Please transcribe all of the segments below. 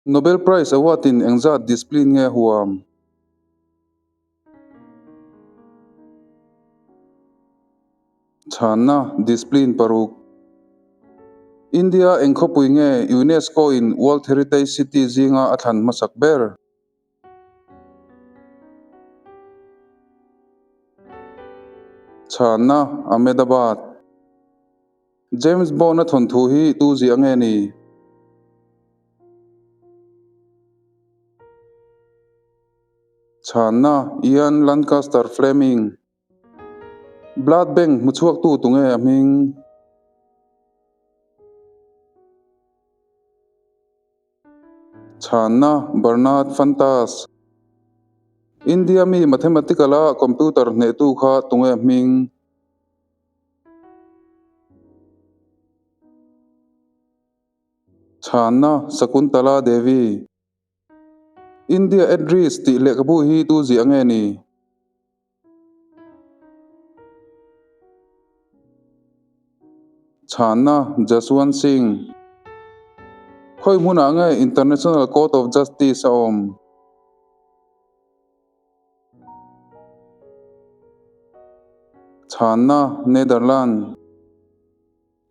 Nobel Prize Award in engzat discipline nge huam? Chhanna, Discipline paruk. India eng khawpui nge UNESCO in World Heritage City zinga a thlan hmasak ber? Chhanna, Ahmedabad. James Bond-a thawnthu hi tu ziah nge ni? Chhanna, Ian Lancaster Fleming. Blood Bank hmuchhuaktu tunge a hming? Chhanna, Bernard Fantas. India mi mathematical-a computer hnehtu kha tunge hming? Chhanna, Sakuntala Devi. India at Risk tih lehkhabu hi tu ziah nge ni? Chhanna, Jaswant Singh. Khawi hmunah nge International Court of Justice a awm? Chhanna, Netherlands.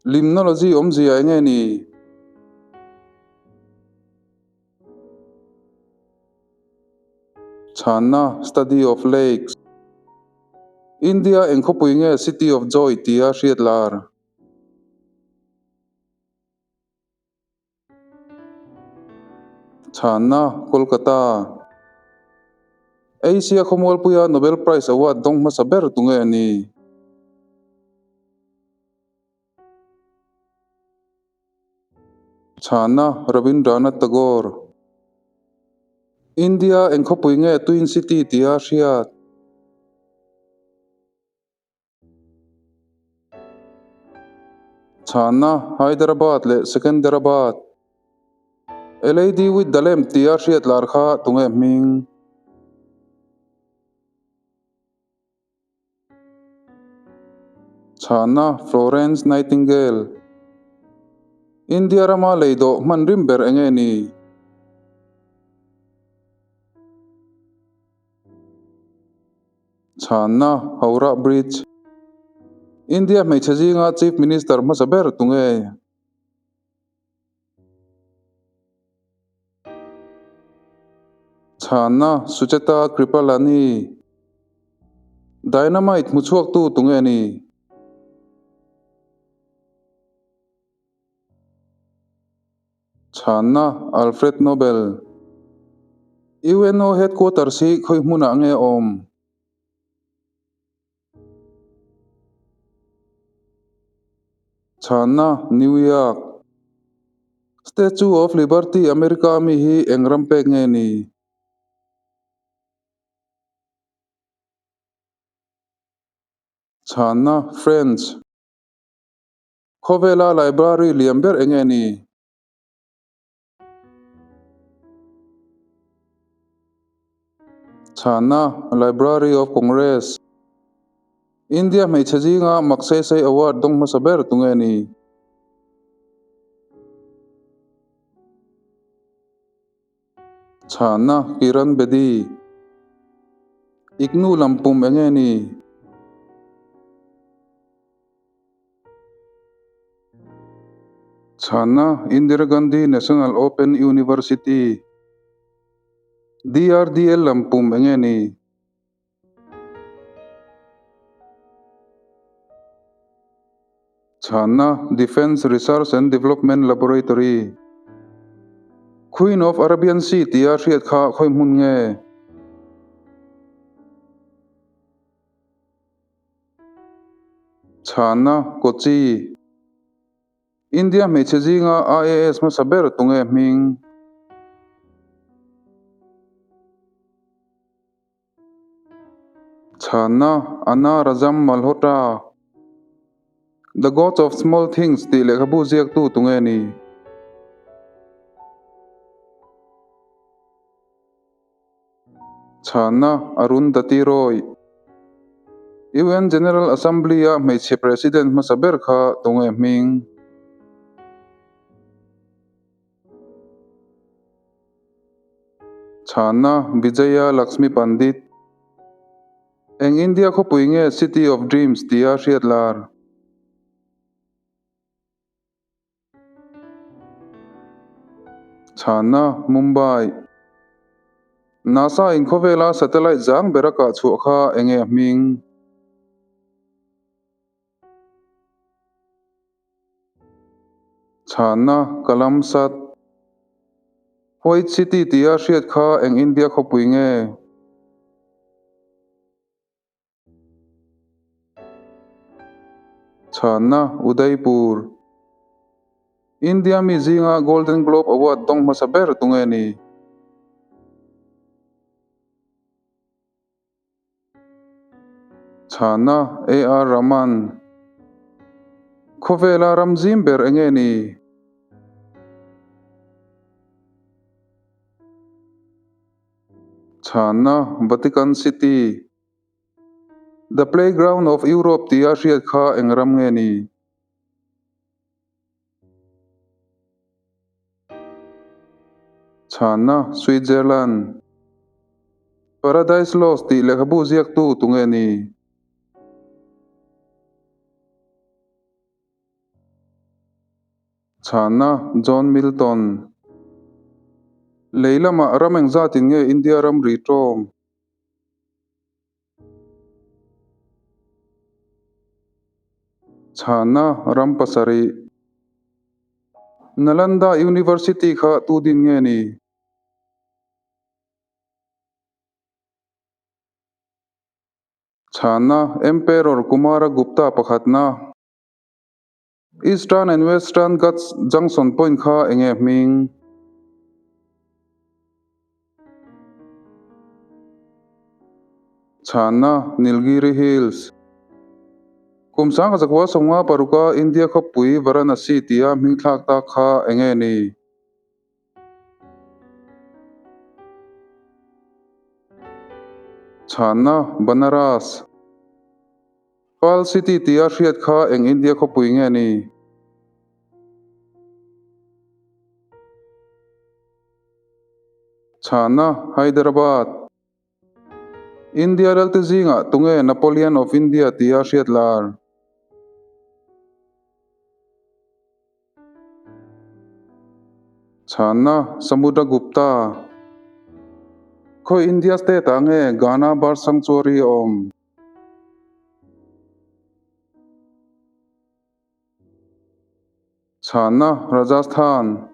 Limnology awmzia eng nge ni? Chhanna, Study of Lakes. India eng khawpui nge City of Joy tia hriat lar? Chhanna, Kolkata. Asia khawmualpuia Nobel Prize Award dawng hmasa ber tunge a ni? Chhana, Rabindranath Tagore. India eng khawpui nge Twin City tia hriat? Chhana, Hyderabad leh Secunderabad. Lady with the Lamp tia hriat lar kha tunge hming? Chhana, Florence Nightingale. India rama lei dawh hman rim ber eng nge ni? Chhana, Howrah Bridge. India hmeichhe zinga Chief Minister hmasa ber tunge? Chhanna, Sucheta Kripalani. Dynamite hmuchhuaktu tunge ni? Chhanna, Alfred Nobel. UNO headquarters hi khawi hmunah nge awm? Chhanna, New York. Statue of Liberty America mi hi eng ram pek nge ni? Chhanna, French. Khawvela library lian ber eng nge ni? Chhana, Library of Congress. India hmeichhe zinga Magsaysay Award dawng hmasa ber tunge ni? Chhana, Kiran Bedi. Iknu lampum enge ni? Chhana, Indira Gandhi National Open University. DRDL lam pum eng nge ni? Chhana, Defence Research and Development Laboratory. Queen of Arabian Sea tia hriat kha khawi hmun nge? Chhana, Kochi. India hmeichhe zinga IAS hmasa ber tunge hming? Chhana, Anna Rajam Malhotra. The Gods of Small Things tih lehkhabu ziaktu tunge ni? Chhana, Arundhati Roy. UN General Assembly-a hmeichhe President hmasa ber kha tunge hming? Chhanna, Vijaya Lakshmi Pandit. Eng India khawpui nge City of Dreams tia hriat lar? Chhanna, Mumbai. NASA in khawvela satellite zang bera kah chhuah kha enge a hming? Chhanna, Kalamsat. White City tia hriat kha eng India khawpui nge? Chhanna, Udaipur. India mi zinga Golden Globe Award dawng hmasa ber tunge ni? Chhanna, AR Rahman. Khawvela ram zim ber enge ni? Chhanna, Vatican City. The Playground of Europe tia hriat kha eng ram nge ni? Chhanna, Switzerland. Paradise Lost tih lehkhabu ziaktu tunge ni? Chhanna, John Milton. Lei lamah ram engzatin nge India ramri tawng? Chhanna, Ram pasarih. Nalanda University kha tu din nge ni? Chhanna, Emperor Kumara Gupta pakhatna. Eastern and Western Ghats Junction point kha enge hming? Chhanna, Nilgiri Hills. Kum 1956-a India khawpui Varanasi tia hming thlak tak kha enge ni? Chhanna, Banaras. Pearl City tia hriat kha eng India khawpui nge ni? Chhanna, Hyderabad. India ralte zingah tunge Napoleon of India tia hriat lar? Chhanna, Samudragupta. Khawi India state ah nge Ghana Bird Sanctuary a awm? Chhanna, Rajasthan.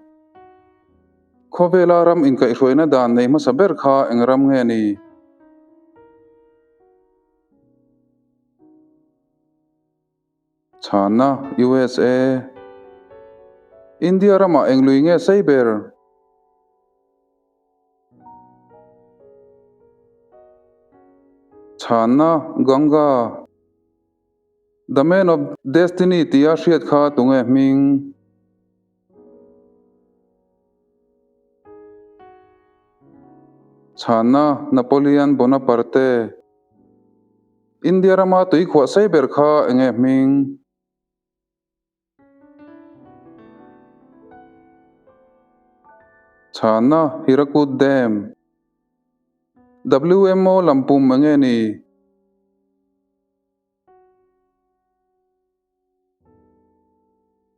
Khawvela ram inkaihhruaina dan nei hmasa ber kha eng ram nge ni? Chhanna, USA. India ramah eng lui nge sei ber? Chhanna, Ganga. The Man of Destiny tia hriat kha tunge hming? Chhanna, Napoleon Bonaparte. India rama tui khuah sei ber kha enge hming? Chhanna, Hirakud Dam. WMO lampum enge ni?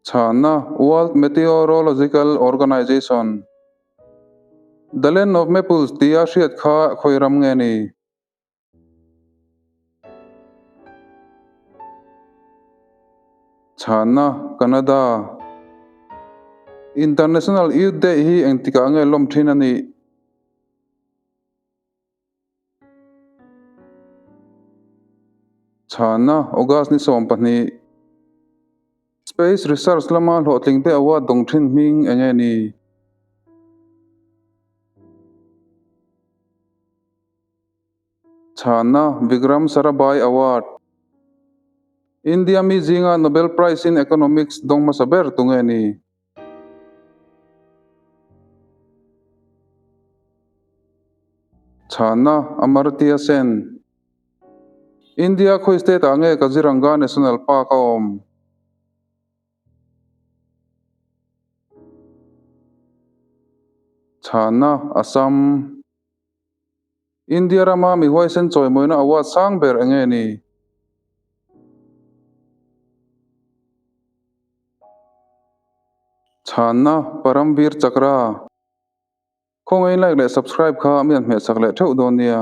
Chhanna, World Meteorological Organization. The Land of Maples tia hriat kha khawi ram nge ni? Chhanna, Canada. International Youth Day hi engtikah nge lawm thin a nih? Chhanna, August ni 12. Space Research lama hlawhtling te award dawng thin hming eng nge ni? Chhanna, Vikram Sarabhai Award. India mi zinga Nobel Prize in Economics dawng hmasa ber tu nge ni? Chhanna, Amartya Sen. India khawi state ah nge Kaziranga National Park a awm? Chhanna, Assam. India rama mi huaisen chawimawina award sang ber enge ni? Chhanna, Paramvir Chakra. Khawngain like leh subscribe kha mi an hmehsak leh theuh dawn nia.